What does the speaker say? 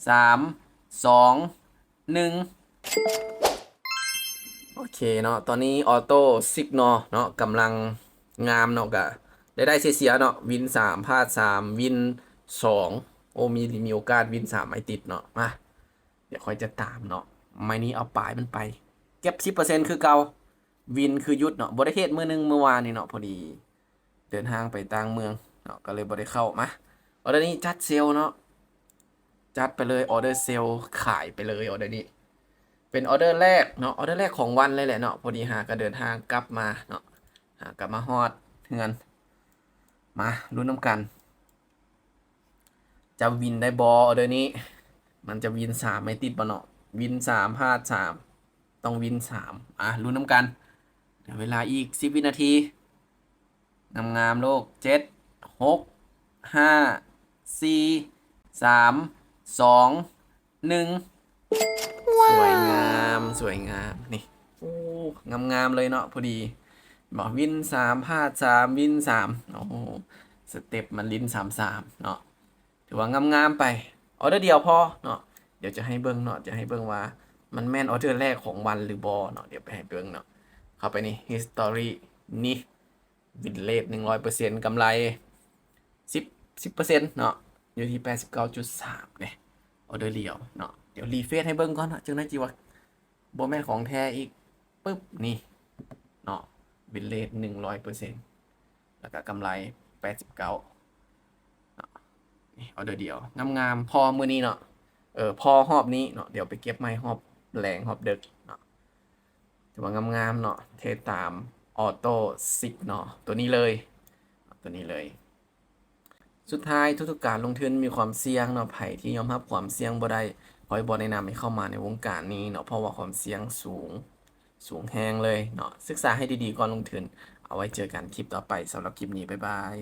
ສາມ ສອງ ໜຶ່ງ ໂອເຄເນາະ ຕອນນີ້ Auto Signal ເນາະ ກຳລັງງາມເນາະ ກະໄດ້ໄດ້ເສຍໆເນາະ ວິນສາມ ພາດສາມ ວິນສອງ ໂອ້ ມີ ມີໂອກາດວິນສາມໄມ້ຕິດເນາະ ມາ ດຽວຂ້ອຍຈະຕາມເນາະ ໄມ້ນີ້ເອົາປາຍມັນໄປ ເກັບສິບເປີເຊັນຄືເກົ່າ ວິນຄືຢຸດເນາະ ບໍ່ໄດ້ເທຣດມື້ໜຶ່ງມື້ວານນີ້ເນາະ ພໍດີເດີນທາງໄປຕ່າງເມືອງເນາະ ກໍເລີຍບໍ່ໄດ້ເຂົ້າ ມາ ອໍເດີນີ້ຈັດເຊວເນາະ ຈັດໄປເລີຍ ອໍເດີເຊວ ຂາຍໄປເລີຍ ອໍເດີນີ້ ເປັນອໍເດີແລກເນາະ ອໍເດີແລກຂອງວັນເລີຍແຫຼະເນາະ ພໍດີຫາກໍເດີນທາງກັບມາເນາະ ຫາກັບມາຮອດເຮືອນ ມາລຸ້ນນຳກັນ ຈະວິນໄດ້ບໍ່ອໍເດີນີ້ ມັນຈະວິນສາມໄມ້ຕິດບໍ່ເນາະ ວິນສາມ ພາດສາມ ຕ້ອງວິນສາມ ອ່ະ ລຸ້ນນຳກັນ ເຫຼືອເວລາອີກສິບວິນາທີ ງາມໆ ລູກ ເຈັດ ຫົກ ຫ້າ ສີ່ ສາມ ສອງ ໜຶ່ງ ສວຍງາມ ສວຍງາມ ນີ້ ໂອ້ ງາມໆ ເລີຍເນາະ ພໍດີ ເຫັນບໍ່ ວິນສາມ ພາດສາມ ວິນສາມ ໂອ້ໂຫ ສະເຕັບມັນຫຼິ້ນສາມສາມເນາະ ຖືວ່າງາມໆ ໄປ ອໍເດີດຽວພໍເນາະ ດຽວຈະໃຫ້ເບິ່ງເນາະ ຈະໃຫ້ເບິ່ງວ່າມັນແມ່ນອໍເດີແລກຂອງວັນຫຼືບໍ່ເນາະ ດຽວໄປໃຫ້ເບິ່ງເນາະ ເຂົ້າໄປນີ້ History ນີ້ ວິນເຣດ ໜຶ່ງຮ້ອຍເປີເຊັນ ກຳໄລ ສິບ ສິບເປີເຊັນເນາະ ຢູ່ທີ່ ແປດສິບເກົ້າຈຸດສາມ ເດ້ ອໍເດີດຽວເນາະ ດຽວຣີເຟຣຊໃຫ້ເບິ່ງກ່ອນເນາະ ຈັ່ງໃດຊິວ່າບໍ່ແມ່ນຂອງແທ້ອີກ ປຶບ ນີ້ເນາະ ວິນເຣດ ໜຶ່ງຮ້ອຍເປີເຊັນ ແລ້ວກະກຳໄລ ແປດສິບເກົ້າ ເນາະ ນີ້ ອໍເດີດຽວ ງາມໆ ພໍມື້ນີ້ເນາະ ເອີ ພໍຮອບນີ້ເນາະ ດຽວໄປເກັບໃໝ່ຮອບແລງ ຮອບເດິກເນາະ ຖືວ່າງາມໆ ເນາະ ເທຣດຕາມ Auto Signal ເນາະ ຕົວນີ້ເລີຍ ຕົວນີ້ເລີຍ ສຸດທ້າຍທຸກໆການລົງທຶນມີຄວາມສ່ຽງເນາະ ໃຜທີ່ຍອມຮັບຄວາມສ່ຽງບໍ່ໄດ້ ຂ້ອຍບໍ່ແນະນຳໃຫ້ເຂົ້າມາໃນວົງການນີ້ເນາະ ເພາະວ່າຄວາມສ່ຽງສູງ ສູງແຮງເລີຍເນາະ ສຶກສາໃຫ້ດີໆກ່ອນລົງທຶນ ເອົາໄວ້ເຈີກັນຄລິບຕໍ່ໄປ ສຳລັບຄລິບນີ້ ບາຍບາຍ.